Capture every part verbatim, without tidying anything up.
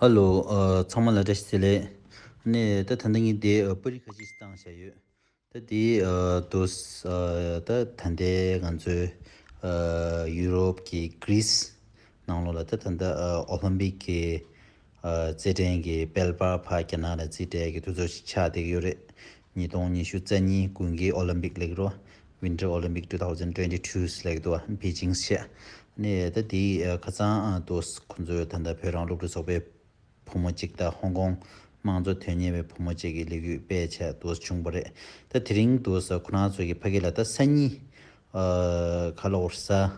ཨ་ལོ། ཨ། ཚང་མ་ལ་བཀྲ་ཤིས་བདེ་ལེགས། ནས་ད་ད་ལྟ་ངས་འདི་ཨ་པར་རིས་ཁ་ཤས་ཤིག་བཏང་བཞག་ཡོད། ད་འདི་ཨ་དུས་ཨ་ད་ད་ལྟའི་ང་ཚོའི་ཨ་ཡུ་རོབ་ཀྱི་གྷི་རིས་ནང་ལོགས་ལ་ད་ད་ལྟ་ཨ་ཨོ་ལིམ་པིག་གི་ཨ་རྩེད་འགྲན་གྱི་དཔལ་འབར་ཕར་རྒྱ་ནག་ལ་རྩིས་སྤྲད་ཀྱི་དུས་ཚོད་ཅིག་ཆགས་བསྡད་ཀྱི་ཡོད་རེད། ཉིས་སྟོང་ཉི་ཤུ་རྩ་གཉིས་དགུན་གྱི་ཨོ་ལིམ་པིག་ལབ་ཀྱི་རེད། Winter Olympic two thousand twenty-two ལབ་ཀྱི་འདུག་བ། པེ་ཅིང་བྱས། ནས་ད་དེའི་ཨ་ཁ་སང་ཨ་དུས་ཁོ་ཚོས་ད་ལྟ་བོད་རང་སློབ་ཕྲུག་ཚོགས་པའི་བུ་མོ་གཅིག་དང་ཧོང་ཀོང་དམངས་གཙོ་དོན་གཉེར་བའི་བུ་མོ་གཅིག་གིས་ལས་འགུལ་སྤེལ་བྱས་དུས་བྱུང་བ་རེད། ད་དེ་རིང་དུས་ཁོ་རང་ཚོ་གི་ཕ་གི་ལ་ད་སང་ཉིན་ཨ་ཁ་ལོ་བར་གཟའ་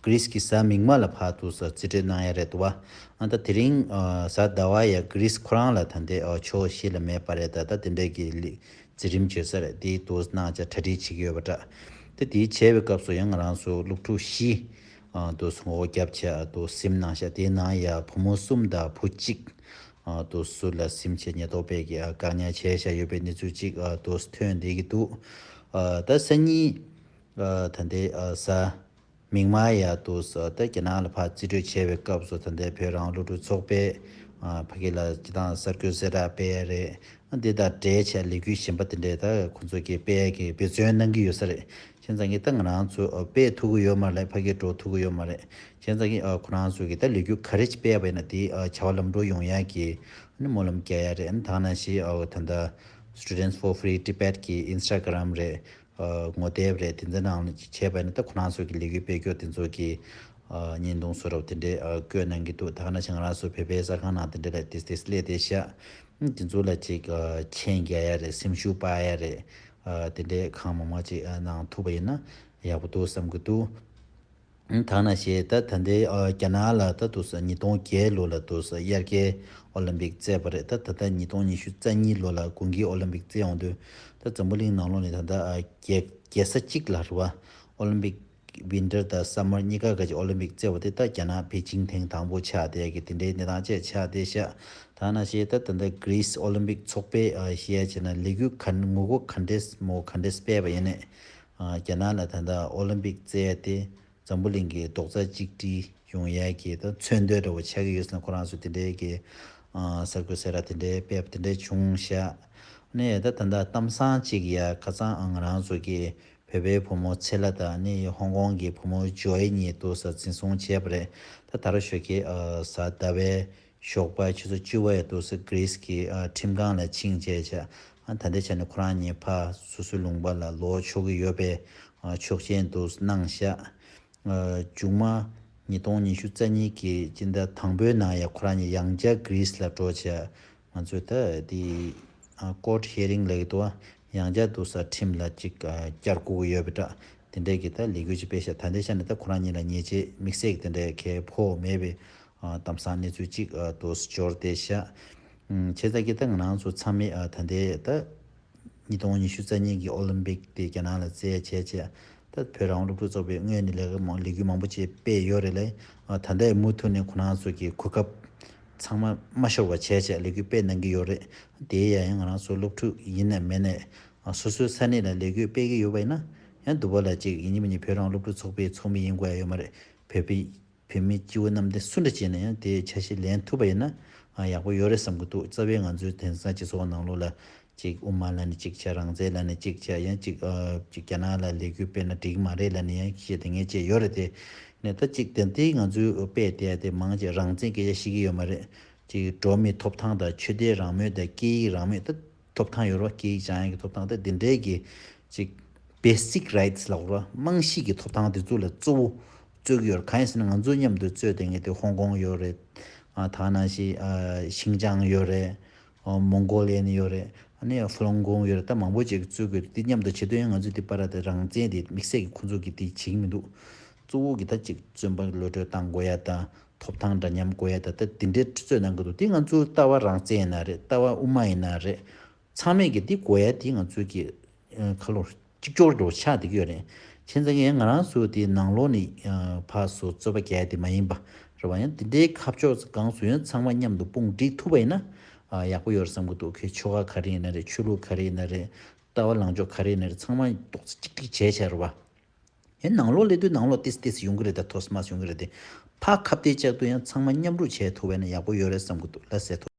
གྷི་རིས་ཀྱི་གཟའ་མིག་དམར་ལ་ཕར་དུས་རྩིས་སྤྲོད་གནང་ཡ་རེད་འདུག་བ། ཨ་ད་དེ་རིང་ཨ་གཟའ་ཟླ་བ་ཡ་གྷི་རིས་ཁོ་རང་ལ་ད་ལྟའི་ཨ་ཕྱོགས་བཞི་ལ་མེད་པ་རེད། ད་ད་དེ་འདྲའི་གི་ལི་འཛིན་རིམ་བྱེད་ས་རེད། དེའི་དུས་གནང་བྱ་གྲ་སྒྲིག་བྱེད་ཀྱི་ཡོད་པ་འདྲ། དེ་དེའི་བྱས་པའི་སྐབས་སུ་ཡང་ང་རང་ཚོ་སློབ་ཕྲུག་བཞི་ཨ་དུས་ངོ་རྒོལ་བརྒྱབ་བྱས་དུས་ཟིན་གནང་ཤག་དེའི་ནང་ཡ་བུ་མོ་གསུམ་དང་བུ་གཅིག་ཨ་དུས་སུ་ལ་ཟིན་བྱས་ཉེན་རྟོག་པས་ཀྱི་ཨ་བཀག་ཉར་བྱས་བཞག་ཡོད་པའི་གནས་ཚུལ་གཅིག་ཨ་དུས་ཐོན་བསྡད་ཀྱི་འདུག་ཨ་ད་སང་ཉིན་ཨ་ད་ལྟའི་ཨ་གཟའ་མིག་དམར་ཡ་དུས་ད་རྒྱ་ནག་ལ་ཕར་རྩིས་སྤྲོད་བྱས་པའི་སྐབས་སུ་ད་ལྟའི་བོད་རང་སློབ་ཕྲུག་ཚོགས་པས་ཨ་ཕ་གི་ལ་སྤྱི་བཏང་གསར་འགོད་གསལ་བསྒྲགས་སྤེལ་ཡ་རེད། ཨ་འདི་དང་འབྲེལ་བྱས་ལས་འགུལ་གཞན་པ་དེ་འདྲས་ད་ཁོང་ཚོ་གིས་སྤེལ་ཡ་གི་འབད་བརྩོན་གནང་གི་ཡོད་ས་རེད། བྱས་ཙང་གི་ད་ང་རང་ཚོ་ཨ་སྤེལ་ཐུབ་ཀྱི་ཡོད་མ་རེད། ཕ་གིར་འགྲོ་ཐུབ་ཀྱི་ཡོད་མ་རེད། བྱས་ཙང་གི་ཨ་ཁོ་རང་ཚོ་གིས་ད་ལས་འགུལ་ག་རེ་ཅིག་སྤེལ་བ་ཡིན་ན་དེ་ཨ་བྱ་བ་ལམ་འགྲོ་ཡོང་ཡ་གི་ཨ་ནི་སྨོན་ལམ་རྒྱག་ཡ་རེད། ཨ་ནི་ད་ག་ནང་བཞིན་ཨ་ད་ལྟ་Students for Free Tibet གི་Instagram རེད། ཨ་ངོ་དེབ་རེད། དེ་ཚོའི་ནང་ལ་བྱས་པ་ཡིན་ན་ད་ཁོ་རང་ཚོ་གི་ལས་འགུལ་སྤེལ་རྒྱུ་དེ་ཚོ་གི་ཨ་བརྙན་ཐུང་བཟོ་རབས་དེ་འདྲའི་ཨ་བཀོད་གནང་གི་འདུག་ད་ག་ནང་བཞིན་ང་རང་ཚོ་བོད་པའི་གསར་ཁང་ནང་དེ་འདྲ་ལ་ཏིས་ཏིས་སླེབས་བསྡད་ཤག་དེ་ཚོ་ལ་ཅིག་ཨ་མཆན་རྒྱག་ཡ་རེད། སེམས་ཤུགས་སྤར་ཡ་རེད། ཨ་དེ་འདྲའི་གང་མང་མང་ཅིག་ཨ་གནང་ཐུབ་པ་ཡིན་ན་ཡག་པོ་འདུག་བསམ་གི་འདུག་ད་ག་ནང་བཞིན་ད་ད་ལྟའི་ཨ་རྒྱ་ནག་ལ་ད་དུས་ཉིས་སྟོང་བརྒྱད་ལོ་ལ་དུས་དབྱར་ཁའི་ཨོ་ལིམ་པིག་རྩེས་པ་རེད། ད་ད་ལྟ་ཉིས་སྟོང་ཉི་ཤུ་རྩ་གཉིས་ལོ་ལ་དགུན་ཁའི་ཨོ་ལིམ་པིག་རྩེ་ཡོང་དུས་ད་འཛམ་བུ་གླིང་ནང་ལོགས་ནས་ད་ལྟ་ཨ་རྒྱལ་རྒྱལ་ས་གཅིག་ལ་རེད་བ། ཨོ་ལིམ་པིག་Winter དང་Summer གཉིས་ཀ་ག་ཅིག་ཨོ་ལིམ་པིག་རྩེ་བ་དེ་ད་རྒྱ་ནག་པེ་ཅིང་ཐེངས་དང་པོ་ཆགས་བསྡད་ཀྱི་དེ་འདྲའི་གནས་སྟངས་བཅས་ཆགས་བསྡད་ཤག་ད་ག་ནང་བཞིན་ད་ད་ལྟ་གྷི་རིས་ཨོ་ལིམ་པིག་ཚོགས་པས་ཨ་བཤད་ཡ་བྱས་ན་ལས་འགུལ་ག་ངོ་རྒོལ་ག་འདྲས་མོ་ག་འདྲས་སྤེལ་བ་ཡིན་ནའི་ཨ་རྒྱ་ནག་ལ་ད་ལྟ་ཨོ་ལིམ་པིག་རྩེ་ཡ་དེ་འཛམ་བུ་གླིང་གི་རྡོག་རྩ་གཅིག་སྒྲིལ་ཡོང་ཡ་གི་ད་མཚོན་དོན་འདྲ་བོ་ཆགས་ཀྱི་ཡོད་ཟེར་ན་ཁོ་རང་ཚོ་དེ་འདྲའི་གི་ཨ་གསར་འགོད་གསལ་བསྒྲགས་དེ་འདྲའི་སྤེལ་བ་དེ་འདྲའི་བྱུང་ཤག་ནས་ད་ད་ལྟ་གཏམ་བཟང་གཅིག་ཡ་ཁ་སང་ཨ་ང་རང་ཚོ་གི་བོད་པའི་བུ་མོ་ཚེ་ལ་དང་ནི་ཧོང་ཀོང་གི་བུ་མོ་ཇོའི་གཉིས་དུ་ས་འཛིན་བཟུང་བྱས་པ་རེད། ད་ད་ར་ཞོགས་ཀྱི་ཨ་གཟའ་ཟླ་བའི་ཞོགས་པ་ཆུ་ཚོད་བཅུ་པ་ཡ་དུ་ས་གྷི་རིས་ཀྱི་ཨ་ཁྲིམས་ཁང་ལ་ཕྱིན་བྱས་བྱས་ཨ་ད་ལྟའི་ཆ་ནས་ཁོ་རང་གཉིས་ཕ་སོ་སོའི་ལུང་པ་ལ་ལོག་ཆོག་གི་ཡོད་པའི་ཨ་ཆོག་མཆན་དུ་གནང་ཤག་ཨ་མཇུག་མ་ཉིས་སྟོང་ཉི་ཤུ་རྩ་གཉིས་ཀྱི་སྤྱི་ཟླ་དང་པོའི་ནང་ཡ་ཁོ་རང་གཉིས་ཡང་བསྐྱར་གྷི་རིས་ལ་འགྲོ་བྱས། ང་ཚོས་ད་དེ་ཨ་court hearing ལབ་ཀྱི་འདུག་བ། ཡང་བསྐྱར་དུ་ས་ཁྲིམས་ལ་ཅིག་ཨ་བསྐྱར་བསྐུར་གྱི་ཡོད་པའི་འདྲ། དེ་འདྲའི་གི་ད་ལས་འགུལ་ཅིག་སྤེལ་ཤག་ད་ལྟའི་ཆ་ནས་ད་ཁོ་རང་གཉིས་ལ་ཉེས་ཆད་དམིགས་བསལ་གྱི་དེ་འདྲའི་གལ་ཕོག་མེད་པའི་ཨ་གཏམ་བཟང་གནས་ཚུལ་ཅིག་ཨ་དུ་འབྱོར་བསྡད་ཤག་ཨུམ་བྱས་ཙང་གི་ད་ང་རང་ཚོ་ཚང་མས་ཨ་ད་ལྟའི་ད་ཉིས་སྟོང་ཉི་ཤུ་རྩ་གཉིས་ཀྱི་ཨོ་ལིམ་པིག་དེ་རྒྱ་ནག་ལ་རྩེ་ཡ་བྱས་བྱས། ད་བོད་རང་དབང་སློབ་ཕྲུག་ཚོགས་པའི་ངོས་ནས་ལས་ཀ་མང་ལས་འགུལ་མང་པོ་ཅིག་སྤེལ་ཡོད་རེད་ལ། ཨ་ད་ལྟའི་མུ་མཐུད་ནས་ཁོ་རང་ཚོ་གི་གོ་སྐབས་ཚང་མ་མ་ཤོར་བ་བྱས་བྱས་ལས་འགུལ་སྤེལ་གནང་གི་ཡོད་རེད། དེ་ཡང་ཡང་ང་རང་ཚོ་སློབ་ཕྲུག་ཡིན་ནའི་མིན་ནའི་ཨ་སོ་སོའི་ས་གནས་ལ་ལས་འགུལ་སྤེལ་གི་ཡོད་པ་ཡིན་ན་ཡང་འདུག་པ་ལ་ཅིག་ཡིན་གཅིག་མིན་གཅིག་བོད་རང་དབང་སློབ་ཕྲུག་ཚོགས་པའི་ཚོགས་མི་ཡིན་དགོས་ཡ་ཡོད་མ་རེད། བོད་པའི་བོད་མི་སྐྱེ་བོ་རྣམས་དེ་སུ་འདྲ་བྱས་ན་ཡང་དེའི་ཆ་ཤས་ལེན་ཐུབ་པ་ཡིན་ན་ཨ་ཡག་པོ་ཡོད་རེད་བསམ་གྱི་འདུག་རྩ་བའི་ང་ཚོའི་དེང་སང་སྤྱི་ཚོགས་ནང་ལོགས་ལ་ཅིག་དབུ་མ་ལབ་ནས་གཅིག་བྱ། རང་བཙན་ལབ་ནས་གཅིག་བྱ། ཡང་གཅིག་ཨ་གཅིག་རྒྱ་ནག་ལ་ལས་འགུལ་སྤེལ་ན་འགྲིག་གི་མ་རེད་ལབ་ནས་ཡང་བཤད་དེ་ངས་བྱས་ཡོད་རེད་དེ། ནས་ད་གཅིག་དེ་འདི་ང་ཚོའི་དཔེ་དེ་དེ་མང་ཆེ་རང་བཙན་སྐད་ཆ་བཤད་ཀྱི་ཡོད་མ་རེད། ཅིག་འགྲོ་མིའི་ཐོབ་ཐང་དང་ཆོས་དད་རང་མོས་དང་སྐད་ཡིག་རང་མོས་ད་ཐོབ་ཐང་ཡོད་རེད་བ། སྐད་ཡིག་སྦྱང་ཡག་གི་ཐོབ་ཐང་ད་འདི་འདྲའི་གི་ཅིག་basic rights ལབ་རེད་བ། རྨང་གཞི་གི་ཐོབ་ཐང་དེ་ཚོ་ལ་གཙོ་བོ་རྩོད་ཀྱི་ཡོད་རེད། གང་ཡིན་ཟེར་ན་ང་ཚོ་མཉམ་དུ་རྩོད་དེ་ངེས་དེ་ཧོང་ཀོང་ཡོད་རེད། ཨ་ད་ནང་བཞིན་ཨ་ཤིང་ཅང་ཡོད་རེད། ཨ་མོང་གོ་ལི་ཡ་ནས་ཡོད་རེད། ཨ་ནི་ཧྥུ་ལུང་ཀུང་ཡོད་རེད། ད་མང་པོ་ཅིག་རྩོད་དགོས་དེ་མཉམ་དུ་བྱེད་དུས་ཡང་ང་ཚོས་དེ་པར་དེ་རང་བཙན་དེ་དམིགས་བསལ་གྱི་ཁོང་ཚོ་གིས་དེ་བྱེད་ཀྱི་མི་འདུག་གཙོ་བོ་གི་ད་ཅིག་བཙོན་པ་གློད་གྲོལ་བཏང་དགོས་ཡ་དང་ཐོབ་ཐང་འདྲ་མཉམ་དགོས་ཡ་དང་ད་དེ་འདྲའི་རྩོད་གནང་གི་འདུག་དེ་ང་ཚོའི་ལྟ་བ་རང་བཙན་ཡིན་ན་རེད། ལྟ་བ་དབུ་མ་ཡིན་ན་རེད། ཚང་མས་ཀྱི་འདི་དགོས་ཡ་འདི་ང་ཚོའི་གི་ཁ་ལོ་གཅིག་ཀྱོག་འགྲོ་ཆགས་བསྡད་ཀྱི་ཡོད་རེད། བྱས་ཙང་ཡང་ང་རང་ཚོ་དེ་ནང་ལོགས་ནས་ཕར་ཚུར་རྩོད་པ་རྒྱག་ཡ་དེ་མ་ཡིན་པ་རེད་བ། ཡང་དེ་འདྲའི་ཁ་ཕྱོགས་གང་སུ་ཡང་ཚང་མ་མཉམ་དུ་དཔུང་སྒྲིག་ཐུབ་པ་ཡིན་ན་ཡག་པོ་ཡོད་རེད་བསམ་གྱི་འདུག་ཁོའི་ཆོལ་ཁ་ག་རེ་ཡིན་ན་རེད། ཆོས་ལུགས་ག་རེ་ཡིན་ན་རེད། ལྟ་བ་ལངས་ཕྱོགས་ག་རེ་ཡིན་ན་རེད། ཚང་མ་རྡོག་རྩ་གཅིག་སྒྲིལ་བྱས་བྱས་རེད་བ། ཡང་ནང་ལོགས་སླེབས་དུས་ནང་ལོགས་ཏིས་ཏིས་ཡོང་གི་རེད། ད་ཐོས་མ་ཐོས་ཡོང་གི་རེད་དེ། ཕ་ཁ་གཏད་བཅག་དུས་ཡང་ཚང་མ་མཉམ་རུབ་བྱས་ཐུབ་པ་ན་ཡག་པོ་ཡོད་རེད་བསམ་གི་འདུག་ལ་ཟེར་ཐུབ།